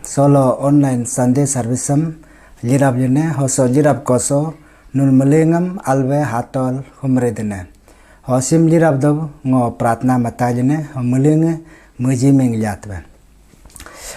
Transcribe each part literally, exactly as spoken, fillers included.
Solo online Sunday service am lirap line, hoso lirap koso nun melengam alwe hatol humre dene. Hosim lirap do ngo pratna mata line, ho melenge meji meng liatwe.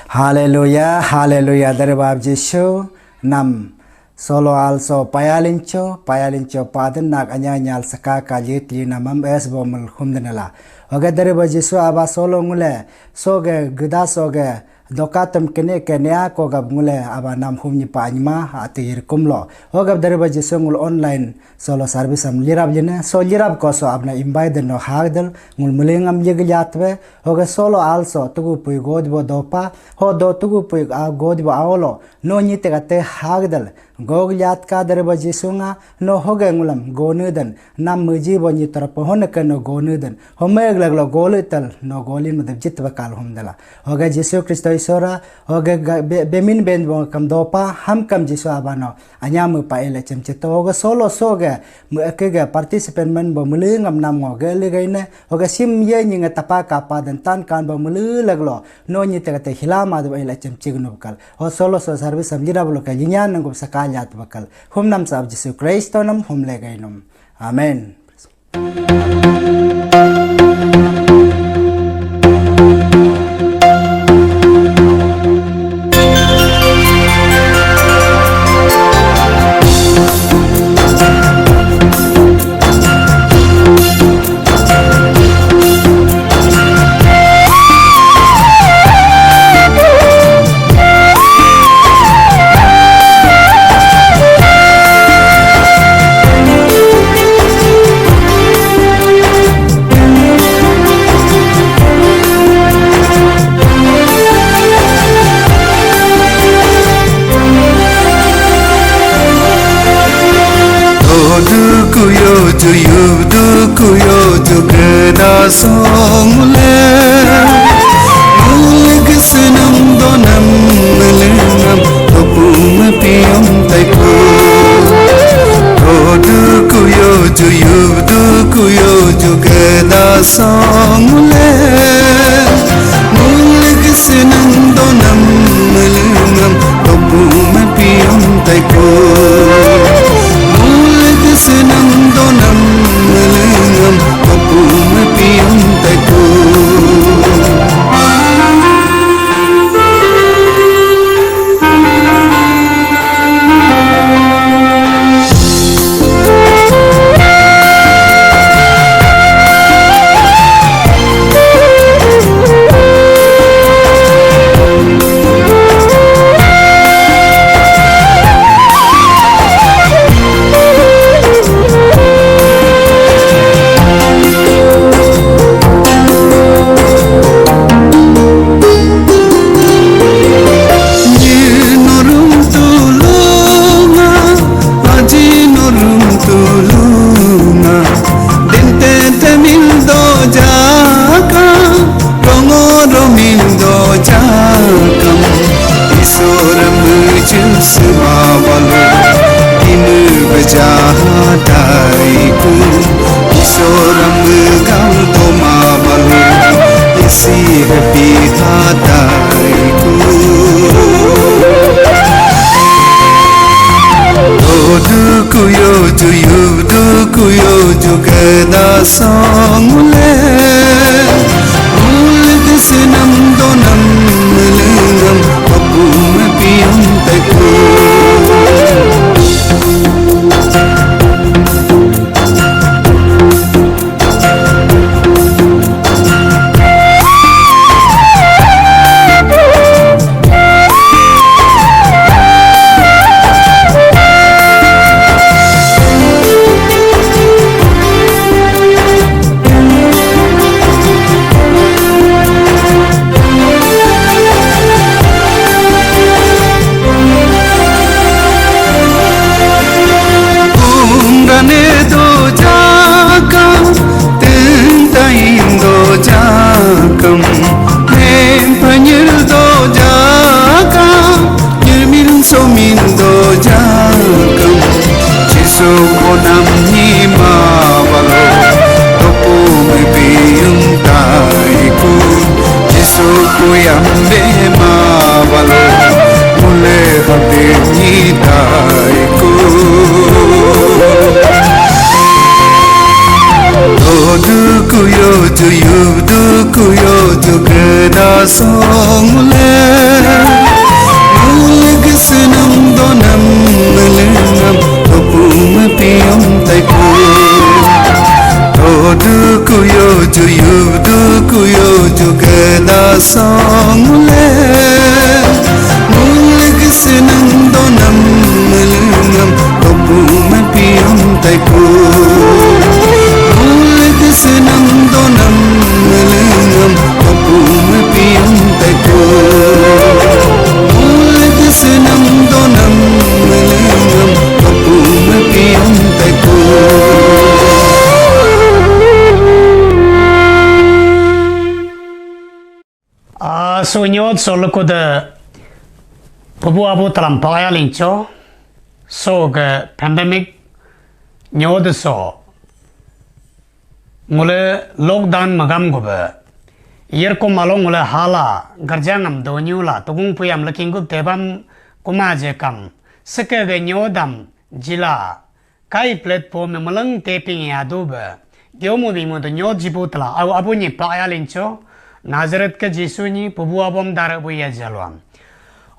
Haleluya, haleluya, dari bab Jisu nam solo also payalincho, payalincho paden nak anya nyal saka ka lit li namam es bomel humdenela. Oge dari ba Jisu aba solo ngule, soge geda soge dokatem kene kene ko gab ngule aba nam hum nyi pa anyma ati yirkum lo. Ho gab dari ba Jisu ngul online solo service am lirap line, so lirap ko so abna invite den no hagdel ngul melengam yeg liatwe. Hoge solo also tugu pui god bo dopa, ho do tugu pui a god bo aolo, no nyi tega te hagdel, gog liat ka dari ba Jisu nga, no hoge ngulam gonu den, nam meji bo nyi tarapo hone ke no gonu den, ho meg laglo golu tel, no golin madab jit bakal humdela. Hoge Jisu Kristo Isora, hoge ga-, be-, bemin ben bo kam dopa, ham kam Jisu abano, anya me pa ele cem cito, hoge solo soge, me eke ge participant men bo melengam nam ngo ge ele gaine, hoge sim ye nyi nge tapa kapa den tan kan bo mele laglo, no nyi tega te hilama do ele cem cignu bakal. Ho solo so service am lirap lo ke linyan nanggup sakal yat bakal. Hum nam sab Jisu Kristo nam hum le gainum. Amen. Dukuyo ju yup dukuyo ju keda song le. Mulik senam donam melengam topum piom taiku. Dukuyo ju yup dukuyo ju keda song le. Mulik senam donam melengam topum piom taiku. Mulik senam donam melengam topum piom taiku. Nyi norum tulunga, aji norum tulunga, dente temil do jaka, rongo romil do jakam. Isoram jil sema walu, inu bejahadaiku. Isoram gam toma walu, isi happy hataiku. Dukuyo ju yup dukuyo ju keda song le. Mulik senam donam melengam topum piom taiku. Dukuyo ju yu dukuyo ju keda song le. Mulig senang donam melengam topum piam taiku. Dukuyo ju yu dukuyo ju keda song le. Mulig senang donam melengam topum piam taiku. Mulig senang donam melengam topum piam taiku. Mulig senang donam melengam topum piam taiku. Ah, so nyod so luku de pubu abu talam paya lincho. So ge pandemic nyod so ngule lockdown magam gube. Yerko malo ngule hala gerja ngam donyu la tugung puyam leking gub tebam kuma je kam. Seke ge nyodam jila kai platform me meleng taping ya du be. Gyomu bimu de nyo jibu tela au abu nyi paya lincho. Nazareth ke Jisu nyi pubu abom dare bu ya jalwam.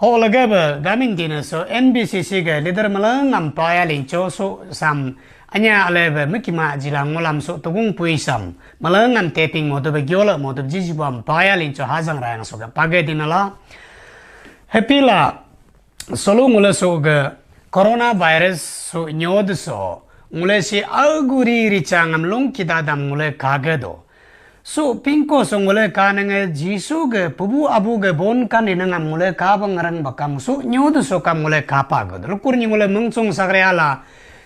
Ho lege be gamin dine so N B C C ge leader meleng am paya lincho so sam anya ale be mekima jila ngulam so tugung pui sam meleng am taping mo de be gyole mo de jijibu am paya lincho hajang rayang so ge page dinala. Happy la. Solo ngule so ge coronavirus so nyod so ngule si aguri richang am long kidadam ngule kage do. So pingko so ngule kanenge Jisu ge pubu abu ge bon kan inang am ngule kabang rang bakam so nyod so kam ngule kapa ge do. Lukur nyi ngule mengchung sagre ala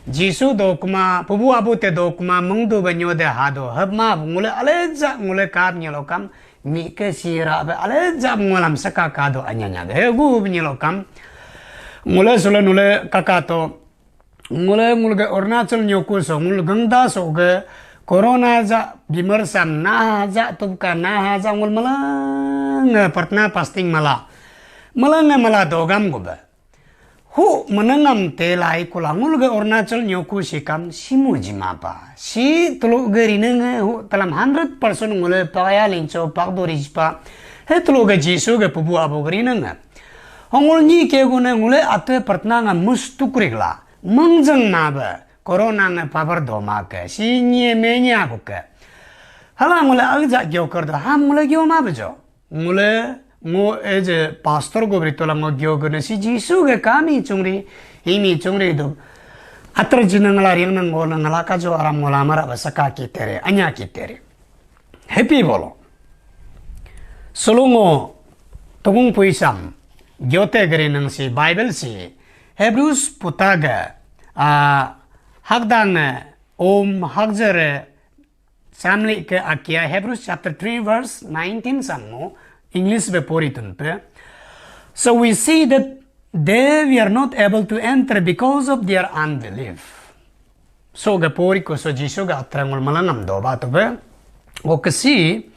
Jisu do kuma pubu abu te do kuma mengdu be nyode hado. Hepma ngule aleja ngule kap nyelo kam. Mi ke sira be ale jam ngulam saka kado anyanya be. He gu nyelo kam. Ngule sule nule kaka to. Ngule ngul ge Arunachal nyoku so ngul gengda so ge corona ja bimar sam na ja tubka na ja ngul malang partna fasting mala. Malang mala dogam gu be. Hu menengam te lai kula ngul ge Arunachal nyoku sikam simu jima pa. Si tulu ge rinenge hu talam hundred percent ngule paya lincho pak do rijpa. He tulu ge Jisu ge pubu abu ge rinenge. Hongul nyi ke gune ngule ate partna nga mus tukrik la. Mengjeng ma be corona nge pabar do ma ke. Si nye menya ku ke. Hala ngule agja gyo kerdo ham ngule gyo ma bejo. Ngule ngo eje pastor go britola ngo gyo gene si Jisu ge kami chungri, himi chungri do. Atar jina ngala riang nang ngo ngala kajo aram ngo lamara ba saka kitere, anya kitere. Happy bolo. Solo ngo tugung puisam gyote gere nang si Bible si Hebrews puta ge, ah, hakdang om hakjere Samli ke akia Hebrews chapter three verse nineteen sammo English be pori tun pe. So we see that they were not able to enter because of their unbelief. So ga pori ko so Jisu ga atra ngul malangam do ba to be. O kesi,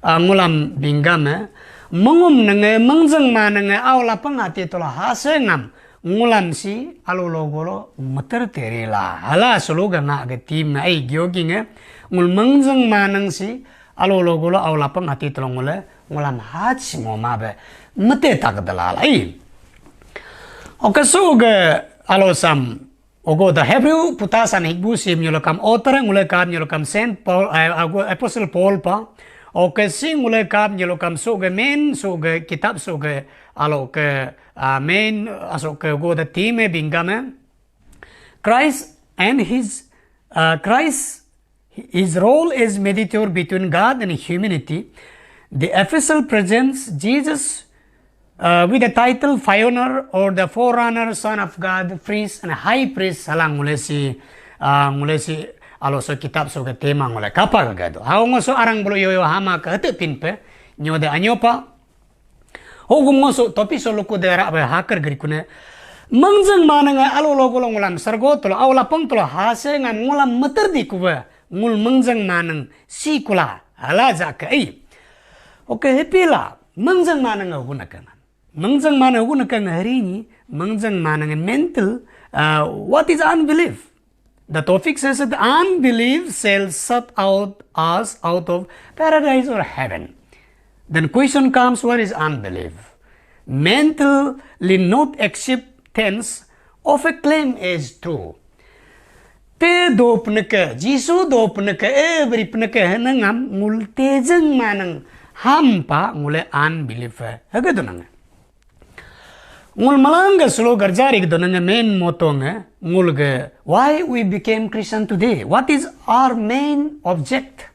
ah, ngulam bingam eh. Mengum nenge mengjeng ma nenge au lapang ati tola hase ngam. Ngulam si alo logolo meter teri la. Hala solo ga nga ga tim na ai gyo ginge. Ngul mengjeng maneng si alo logolo au lapang hati tolong ngule ngulam hat si mo ma be mete tak dalal ai. Oke so ga alo sam ogo the Hebrew putasan hikbu sim nyolokam author ngule kam nyolokam Saint Paul, eh, ago Apostle Paul pa. Oke si ngule kam nyolokam so ga main so ga kitab so ga alo ke Ah, main, ah, so ke go the theme eh bingam eh. Christ and his, ah, Christ, his role as mediator between God and humanity. The epistle presents Jesus, ah, with the title Pioneer or the Forerunner, Son of God, Priest and High Priest. Salang ngule si, ah, ngule si alo so kitab so ke tema ngule kapa ke gado. Hau ngo so arang bulu yoyo hama ke hete pin pe. Nyode anyopa. Hogum ngoso topi so luku dera be hakar geri kune. Mengjeng manenge alo logo lo ngulam sergo tolo au lapang tolo hase ngam ngulam meter di kuwe ngul mengjeng maneng si kula hala ja ke ei. Oke happy la mengjeng manenge huna ke ngam. Mengjeng manenge huna ke ngam hari ni mengjeng manenge mental, ah, what is unbelief? The topic says that unbelief shall shut out us out of paradise or heaven. Then question comes, where is unbelief? Mentally not acceptance of a claim is true. Te dopneke, Jisu dopneke, every pneke henengam ngul tejeng maneng hampa ngule unbelief hege donang. Ngul malangga sulu gerjari donang main motong ngul ge why we became Christian today? What is our main object?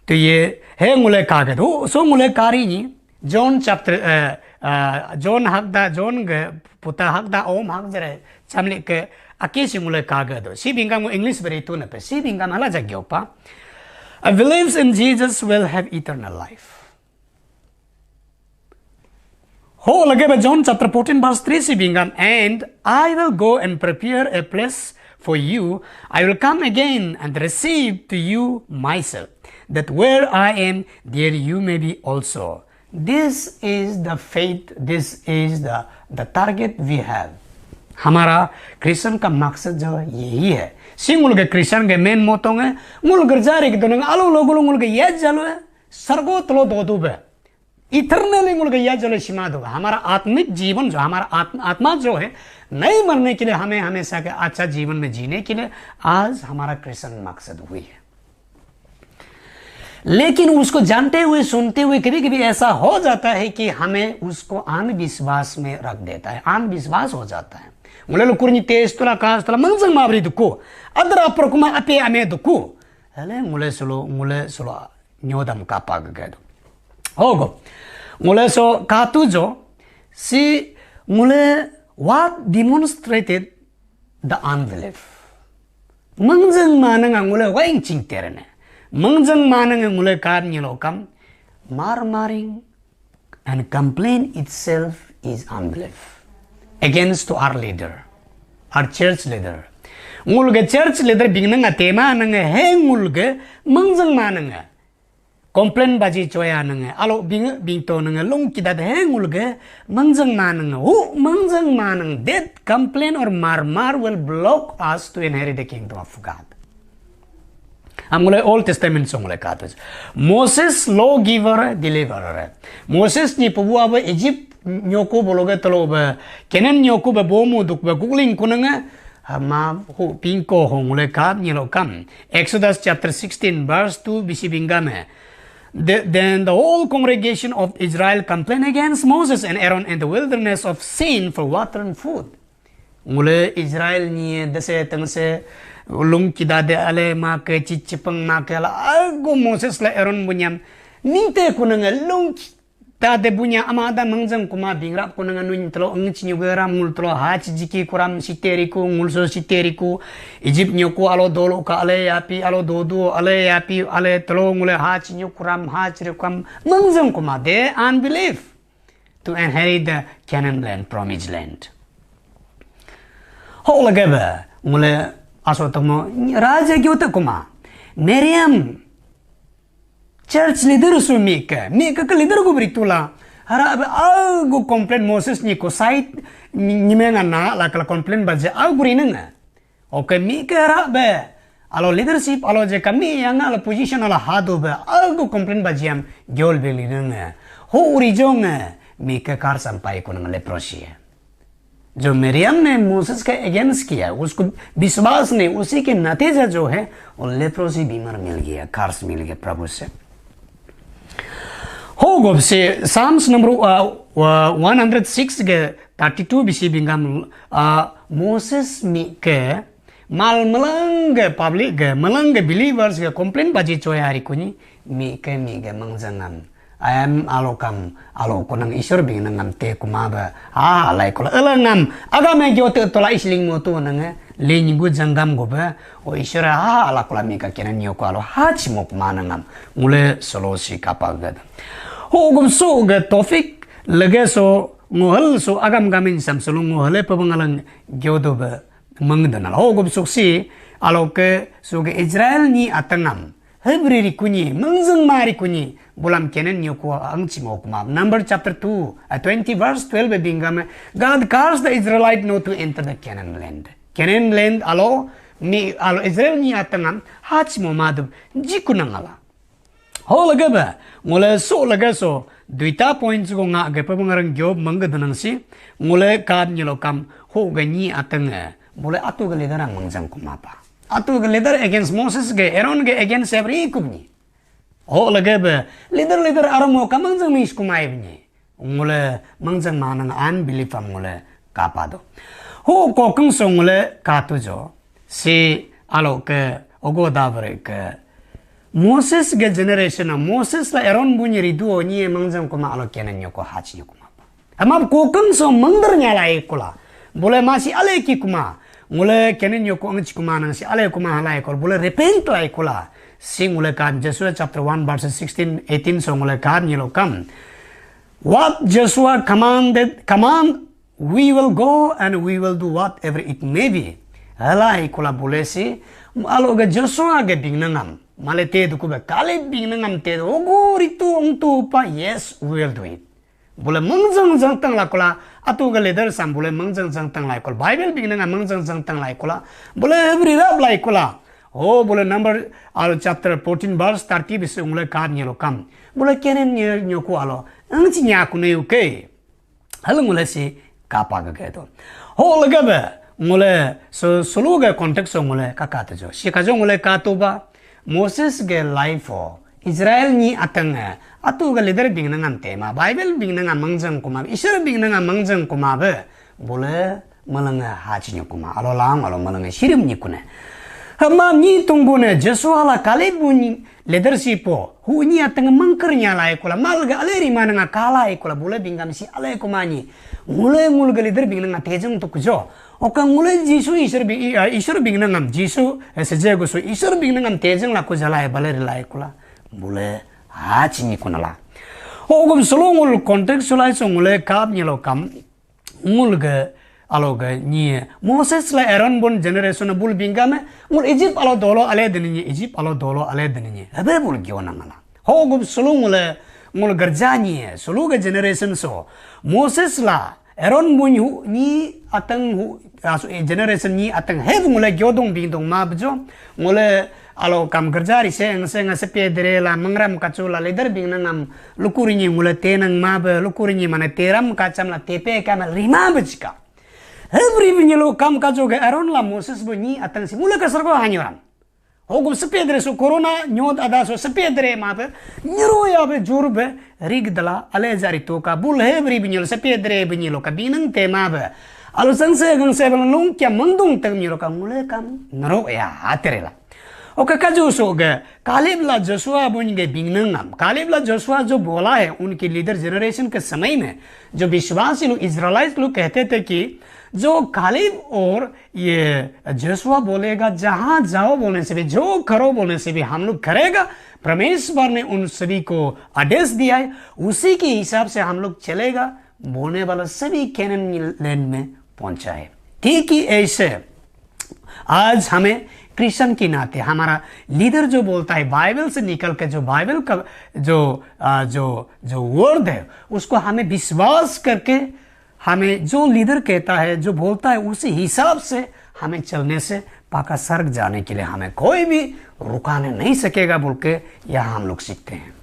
To ye he ngule kage do so ngule kari ni John chapter uh, uh, John hakda John ge puta hakda om hak jere chamle ke ake si ngule kage do si bingam English beri tu na pe si bingam hala jagyo pa. A believes in Jesus will have eternal life. Ho lage ba John chapter fourteen verse three si bingam, and I will go and prepare a place for you. I will come again and receive to you myself, that where I am, there you may be also. This is the faith, this is the, the target we have. हमारा क्रिश्चियन का मकसद जो यही है. Si ngul ke Christian ke main motong hai, ngul gerja re ke donang alo logulu ngul ke yaj jalo hai, sargo tlo dodu be. Eternally ngul ke yaj jalo sima do. हमारा आत्मिक जीवन जो हमारा आत्म, आत्मा जो है, नहीं मरने के लिए हमें हमेशा के अच्छा जीवन में जीने के लिए आज हमारा क्रिश्चियन मकसद हुई है. लेकिन उसको जानते हुए सुनते हुए कभी कभी ऐसा हो जाता है कि हमें उसको अंधविश्वास में रख देता है, अंधविश्वास हो जाता है. Ngule lu kurni tes tula kas tula mangzang mabri duku. Adra prokuma ape ame duku. Hele ngule sulu ngule sulu nyodam kapa gagadu. Hogo. Ngule so katu jo si ngule what demonstrated the unbelief. Mengjeng manang ngule waing ching terene. Mengjeng manang ngule kar nyelokam murmuring and complain itself is unbelief against to our leader, our church leader. Ngulge church leader bingnang atema nang he ngulge mengjeng manang. Complain baji choya nang alo bing bingto nang long kidat he ngulge mengjeng manang hu mengjeng manang that complain or murmur will block us to inherit the kingdom of God. Amule Old Testament song le katus. Moses lawgiver deliverer. Moses ni pabua ba Egypt nyoko bologe telo ba Canaan nyoko ba bomu duk ba gugling kunanga. Ma hu pingko hong le kat nyelo kam. Exodus chapter sixteen verse two bisi bingame. The, then the whole congregation of Israel complained against Moses and Aaron in the wilderness of Sin for water and food. Ngule Israel ni dese tengse lung kida de ale ma ke chichipeng ma ke la agu Moses la Aaron bunyam nite kunenge lung kida de bunya amada mengjeng kuma bingrap kunenge nun telo eng chinyu geram ngul telo ha chijiki kuram siteriku ngulso siteriku Egypt nyoku alo dolo ka ale yapi alo dodu ale yapi ale telo ngule ha chinyu kuram ha chirikam mengjeng kuma de unbelief to inherit the Canaan land, promised land. Ho lage ba ngule aso tomo raja gyote kuma Miriam church leader su mi ke mi ke ke leader gu britula hara abe agu complain Moses ni ko side ni menga na la kala complain baje agu rinenga. Oke mi ke hara be alo leadership alo je kami yang alo position alo hadu be agu complain bajiam gyol be rinenga. Ho uri jong mi ke kar sampai kunang leprosy. जो मिरियम ने मोसेस के अगेंस्ट किया, उसको विश्वास ने उसी के नतीजा जो है वो लेप्रोसी बीमार मिल गया, कर्स मिल गया प्रभु से. Ho gop se Psalms number uh, uh, one hundred six ge thirty two bisi bingam uh, Moses mi ke mal meleng ge public ge meleng ge believers ge complain baji choya hari kuni mi ke mi ge mengjengam. Ayam alokam alo kunang isor bing nangam te kuma ba ha alai kula elengam agame gyote tola isling motu nange lenygu janggam gobe o isor ha ala kula mika kena nyoko alo ha chimok manangam ngule solo si kapa gada. Ho gum so ga tofik lege so ngohel so agam gamin sam solo ngohele pebengalang gyodo be mengdanal. Ho gum so si alo ke so ga Israel ni atangam Hebri rikunyi, mengzeng ma rikunyi, bulam Canaan nyoku ang chimo kuma. Number chapter two, uh, twenty verse twelve bingam, God caused the Israelite not to enter the Canaan land. Canaan land alo, mi alo Israel ni atangam, hach mo madub, jikunang ala. Ho lage ba, ngule so lage so, duita points go nga ge pabang arang gyob mangga danang si, ngule kad nyelo kam, ho ga nyi atang, bule atu ga leader ang mangjang kuma pa. Atu ga leader against Moses ge, Aaron ge against every kup ni. Ho lage ba, leader leader aramo ka mangjang mis kumai bini. Ngule mangjang manang unbelief am ngule kapa do. Ho kokeng so ngule katu jo. Si alo ke ogo dabre ke Moses ge generation a Moses la Aaron bunyi ridu o nyi mangjang kuma alo Canaan nyoko hachi nyoko mapa. Amap kokeng so mangder nyalai kula. Bule masi ale ki kuma. Ngule Canaan nyoko angchi kuma nang si ale kuma halai kol. Bule repent lai kula. Si ngule kam Joshua chapter one verses sixteen, eighteen so ngule kam nyilo kam. What Joshua commanded, command, we will go and we will do whatever it may be. Halai kula bule si, alo ga Joshua ga bingnangam, male te duku ba Caleb bingnangam te ogo ritu ong tu pa, yes, we will do it. Bule mangjang jang tang la kula, atu ga leader sam bule mangjang jang tang lai kula, Bible bingnangam mangjang jang tang lai kula, bule every rap lai kula. Oh, bule number, alo chapter fourteen verse thirty bisi ngule kad nyelo kam. Bule Canaan nye nyoku alo, angchi nyaku ne uke. Hal ngule si kapa ga ke to. Ho lega be ngule so sulu ga context so ngule kaka to jo. Si ka jo ngule ka to ba Moses ge life o Israel ni atang eh, atu ga leader bing nangam tema, Bible bing nangam mangjang kuma, Isur bing nangam mangjang kuma be bule malanga hachi nyo kuma, alo lang alo malanga sirim ni kune. Hama ni tunggu ne Joshua la Caleb bunyi leadership po, hu ni atang mangker nya lai kula, mal ga ale rima nanga kala ai kula, bule bingam si ale kuma ni. Ngule ngul ga leader bing nanga tejeng tu kujo. Oka ngule Jisu Isur bing, ah, Isur bing nangam, Jisu, eh, seje gusu Isur bing nangam tejeng la kuja lai bale ri lai kula. Bule hachi ni kuna la. Ho gum solo ngul contextualize ngule kap ni lo kam, ngul ga alo ga ni Moses la Aaron bon generation bul bingga me ngul Egypt alo dolo ale deni ni Egypt alo dolo ale deni ni abe bul gyo na ngala. Ho gum sulu ngul ngul gerja ni sulu ga generation so Moses la Aaron bun hu ni atang hu asu eh, generation ni atang he ngul gyo dong bing dong ma bjo ngul alo kam gerja ri se ngse ngse pe dere la mangram kachu la leader bing nangam lukur ni ngul tenang ma be lukur ni mana teram kacham la tepe kam rima bejka. Hebri bi nyelo kam kajo ga Aaron la Moses bo nyi atang si mula ka sargo hanyoram. Hogum sepe dere su corona nyod ada su sepe dere ma be nyero ya be jur be rig dala ale jari to ka bul hebri bi nyelo sepe dere bi nyelo ka binang te ma be. Alo sangse gang se bang long kya mangdung tang nyelo ka mule kam nero ya atere la. Okay, का जो सो गए, कालेब ला जोशुआ बुन के बिंगनंगम, कालेब ला जोशुआ जो बोला है, उनके लीडर जनरेशन के समय में, जो विश्वासी लोग, इजराइलाइट लोग कहते थे कि जो कालेब और ये जोशुआ बोलेगा, जहाँ जाओ बोलने से भी, जो करो बोलने से भी, हम लोग करेगा। परमेश्वर ने उन सभी को आदेश दिया है, उसी के हिसाब से हम लोग चलेगा, बोलने वाला सभी कैनन लैंड में पहुंचा है। ठीक ही ऐसे आज हमें क्रिश्चियन के नाते हमारा लीडर जो बोलता है, बाइबल से निकल के जो बाइबल का जो आ, जो जो वर्ड है, उसको हमें विश्वास करके हमें जो लीडर कहता है, जो बोलता है, उसी हिसाब से हमें चलने से पाका स्वर्ग जाने के लिए हमें कोई भी रुकाने नहीं सकेगा बोल के यहाँ हम लोग सीखते हैं।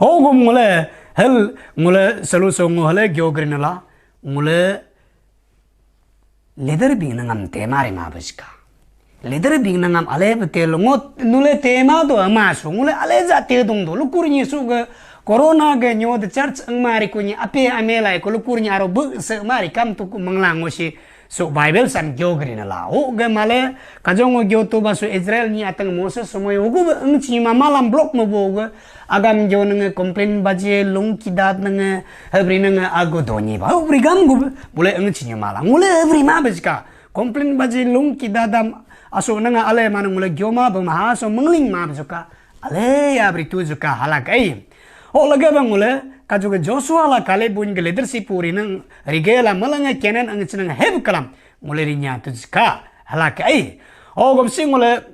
Ho gum ngule hel ngule selu so ngule gyogrinala ngule leader bing nangam tema rima bejka. Leader bing nangam ale bete lo ngot nule tema do ama su ngule ale ja te dong do lukur ni su ge corona ge nyo de church ang mari ku ni ape ame lai ko lukur ni aro bu se mari kam tu manglang ngo si su Bible sam gyo gri na la. O ge male kajong ngo gyo tu ba su Israel ni atang Moses somoy ugu be ang chi ma malam block mo bo ge agam gyo nenge complain baje lung kidat nenge hebri nenge ago donyi ba hebri gam gu bule ang chi mala ngule hebri ma bejka complain baje lung kidadam aso nenge ale mana ngule gyo ma ba ma so mengling ma bejka ale ya beri tu juka halak ai. Ho lage ba ngule kaju ke Joshua la Caleb bun ke leadership puri nang rige la malanga Canaan ang chinang heb kalam ngule rinya tu juka halak ai. Ho gom si ngule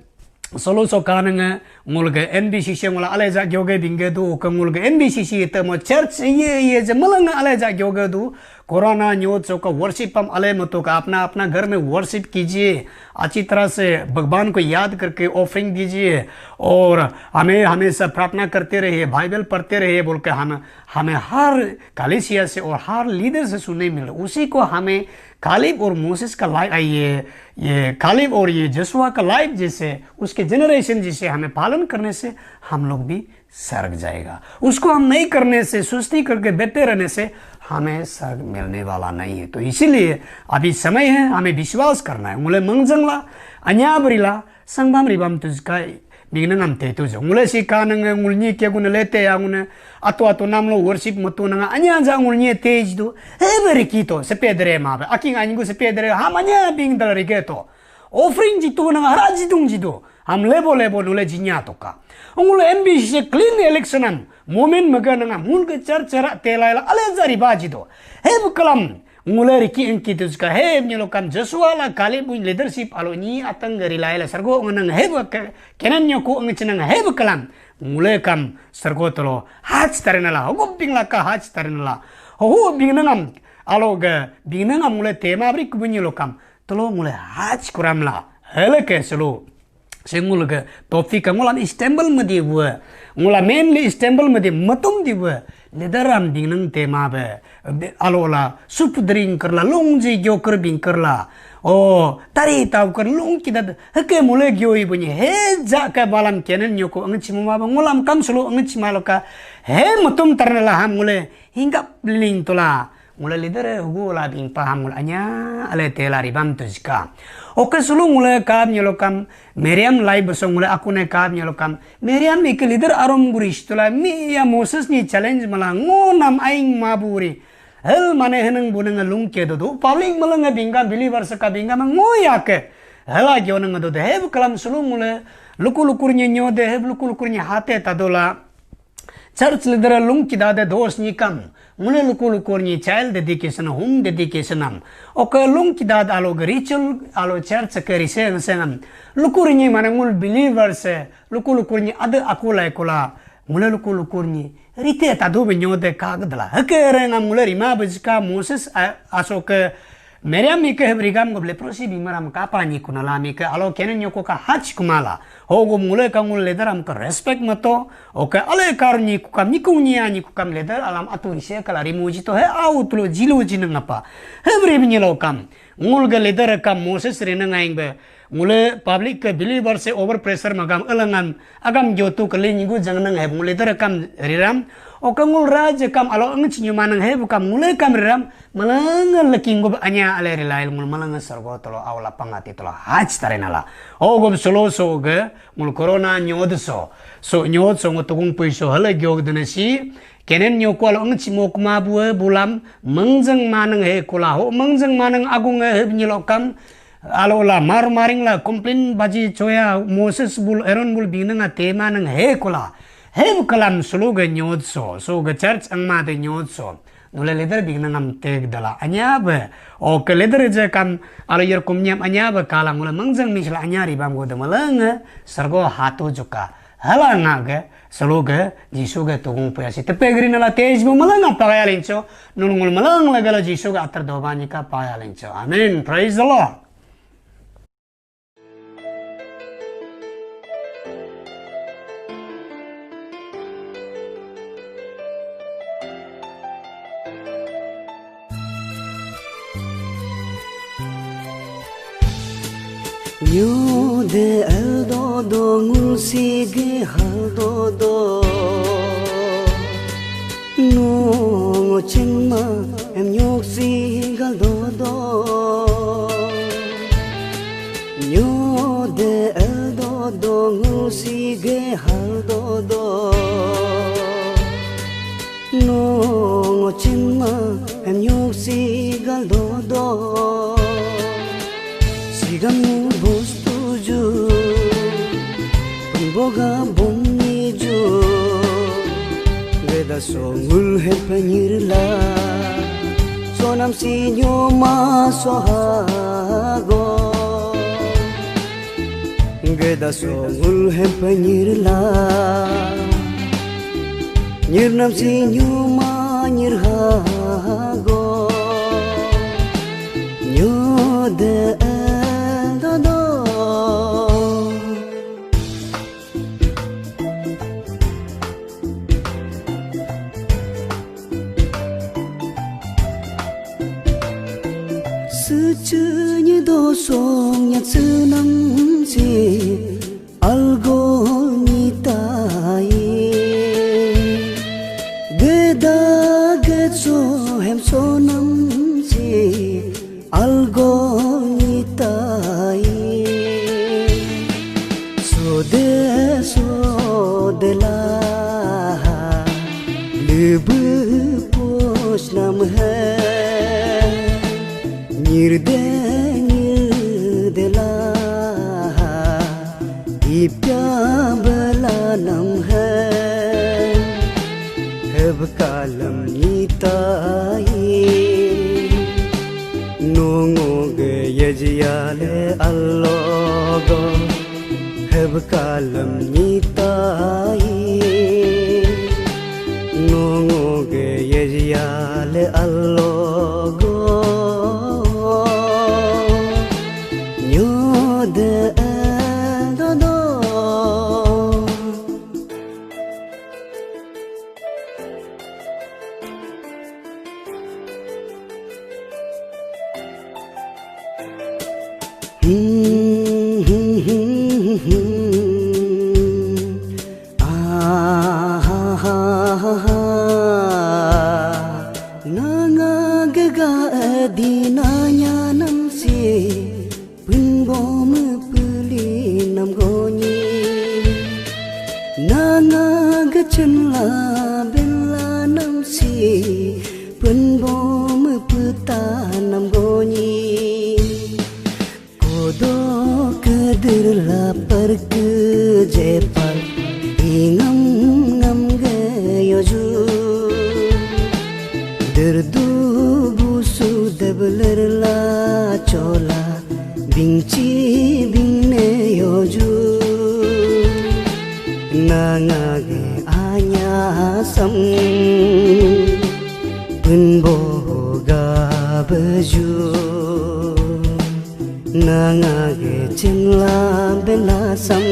solo so kanenge ngulge N B C C ngula aleja gyoge bingge du ke ngulge N B C C temo church ye ye je melenge aleja gyoge du. Corona nyot so ka worship pam ale mato ka apna apna ghar mein worship kijiye, achi tarah se Bhagwan ko yaad karke offering dijiye aur hame hamesha pratna karte rahiye, Bible padhte rahiye bol ke hame hame har kalesia se aur har leader se sunne mil raha usi ko hame Kaleb aur Moses ka life ai ye ye Kaleb aur ye Joshua ka life jaise uske generation jaise hame palan karne se hum log bhi sarg jayega. Usko hum nahi karne se susti karke bete rehne se hame sarg milne wala nahi hai. To isiliye abhi samay hai hame vishwas karna hai ngule mangjang la anya bari la sangbam ribam tujka bingnang am te tuju ngule si kanang ngul nyi ke guna lete ya guna atu atu namlo worship mutu nanga anya ja ngul nyi te jidu. Hebe riki to sepedre ma be aking angu sepedre ham anya bing dal rike to offering jitu nanga hara jidung jidu ham lebo lebo nule jinya toka ngule N B C C clean election am moment mega nanga ngul ke char chara te lai la ale ja riba jidu. Hebe kalam ngule riki engki tu ka heb nyelo kam Joshua la Kaleb buin leadership alo nyi atang gari lai la sargo ngenang heb ke Kenan nyoku engchinang heb kalam ngule kam sargo tolo hach tarinala hogop bingla ka hach tarinala ho bingnangam alo ge bingnangam ngule tema bri kubun nyelo kam tolo ngule hach kuram la hele ke selo Sengul ke topic ka ngulam Istanbul medi we. Ngula mainly Istanbul medi matum di we. Leader am dingnang tema be. Be- Alo la soup drink kerla lungji gyo ker bing kerla. Oh, tari tau ker lung kita heke mule gyo ibu ni he ja ke balam kenen nyoko angchi mama be ngulam kam sulu angchi maloka. He matum tarna la ham ngule hinggap liling tula. Ngule leader hugu la bing paham ngule anya ale tela ribam tu jika. Oke sulu ngule kab nyelokam Miriam lai beso ngule aku ne kab nyelokam Miriam ike leader arom guri situla mi ya Moses ni challenge mala ngo nam aing maburi. Hel mane heneng buneng lung ke dodo public meleng bingam believer seka bingam ngo ya ke. Hela gyo neng dodo heb kalam sulu ngule luku lukur nye nyode heb luku lukur nye hate tadola. Church leader lung kidade dos ni kam. Ngule luku lukur ni child dedication, home dedication am. Oke lung kidad alo ge ritual, alo church ke risen sengam. Lukur ni mana ngul believers, luku lukur ni ade aku lai kula. Ngule luku lukur ni rite tadu be nyode kagdala. Heke rengam ngule rima bejka Moses a- aso ke Miriam ike heb rigam gob leprosy bimaram kapa ni kunala mi ke alo kenen nyoko ka hach kumala. Ho gob ngule ka ngul leader am ka respect mato. Oke ale kar ni kukam ni kung ni ani kukam leader alam atu ise kala rimu jito he au tulo jilo jinang apa. Heb ri binyelo kam. Ngul ga leader kam Moses rina ngaing be. Ngule public ke believer se over pressure magam elengan agam jotu kele nyinggu jangnang heb ngule dere kam riram. Oka ngul raja kam alo engchi nyumanang heb kam ngule kam riram. Malanga leking gob anya ale rilail ngul malanga sargo tolo au lapang ati tolo haj tarenala. O gob solo so ge ngul corona nyod so. So nyod so ngo tukung pui so hele gyog dene si. Kenen nyoku alo engchi mokma bue bulam mengjeng maneng he kula ho mengjeng maneng agung he nyelokam. Alo la mar maring la complain baji choya Moses bul Aaron bul bingnang a tema nang he kula. He bu kalam sulu ga nyod so, so ga church angma de nyod so. Nule leader bingnang am teg dala anya be. O ke leader je kam alo yer kum nyam anya be kala ngule mengjeng misla anya ribam go de melenge sargo hatu juka. Hala nga ga sulu ga Jisu ga tugung puya si tepe gri nala tej bu melenge pagaya lincho. Nulungul meleng lagala Jisu ga atar doba nyika paya lencho. Amen. Praise the Lord. Nyu de el do do ngul si ge hal do do. Nung chingma em nyok si gal do do. Nyo de el do do ngu si ge hal do do. Nung chingma em nyok si gal do do. Sigam ngu bus tuju. Boga bumni ju veda songul hepanyirla sonam sinyo ma sohago. Geda so ngul hem penyirla. Nyirnam si nyuma nyirhago. Nyode dodo. Sechenya dosong nya senam si algo nitai. Geda gecho hem sonam si algo nitai. Sode sode la lebe pos nam hai. Nyirde nyirde la ipya bela nam hai. Heb kalam nitai. Nungu ge yajiyale allogo. Heb kalam nitai. Nungu ge yajiyale allogo. Nyode dodo. Nanga gaga adina nyanam si. Pun bom peli nam gonyi. Nanga gachenla benla nam si. Pun bom puta nam gonyi. Kodo kedir lapar ke jepal. Ingam ngam gayoju. Derdu busu debler la chola. Bingchi bingne yoju. Nangage anya sam. Pun boga baju. Nangage chinla bela sam.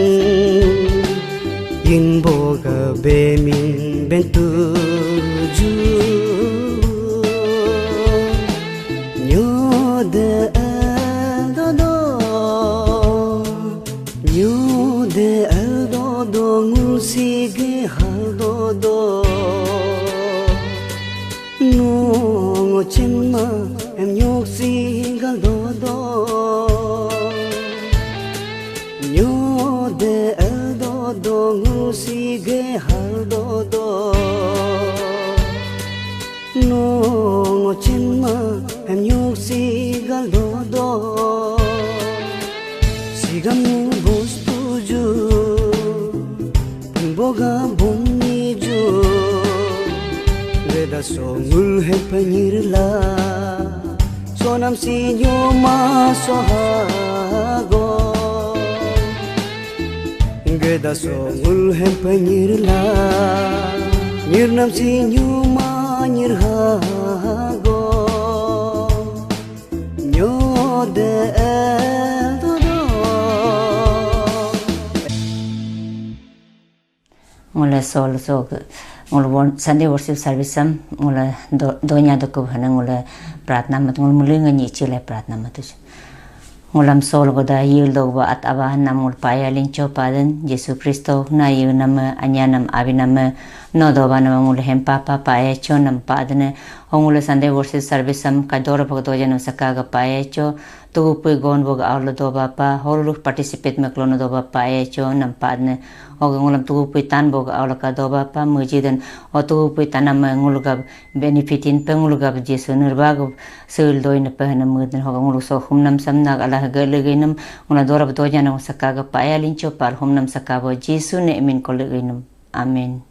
Yin boga bemin bentuju. Nyode dodo. Nyode el dodo ngul sige hal dodo. Nungu chinma em nyok sigal dodo. Nyode el dodo ngul sige hal dodo. Nungu chinma em nyok sigal dodo. Sigam bos tuju. Boga bonni ju. Geda so ngul hem penyirla. Sonam si nyoma sohago. Geda so ngul hem penyirla. Nyirnam si nyoma nyirhago. Nyode dodo. Ngule sol so ngule wor-, Sunday worship service am ngule do-, donya dokub hana ngule pratna mat ngule mulunga nyi chile pratna matuj. Ngulam sol goda yil dogba at aba nam ngul paya lincho padan Jesu Kristo na yu nama anya nam abi nama no doba nama ngule hem papa paya cho nam padane. Ho ngule Sunday worship service am kador bhag doja nam saka ga paya cho. Tugu pui gon boga aulo doba pa, holu participate meklo no doba pa e cho nam pa ne. Hoga ngulam tugu pui tan boga aulo ka doba pa muji den. O tugu pui tanam ngulga benefit in pe ngulga Jesu nirba ga sul doi ne pe na muden hoga ngulu so hum nam sam nag Allah ga le gainam ngula dorab doja na saka ga pa e lincho par hum nam saka bo Jesu ne min ko le gainam. Amen.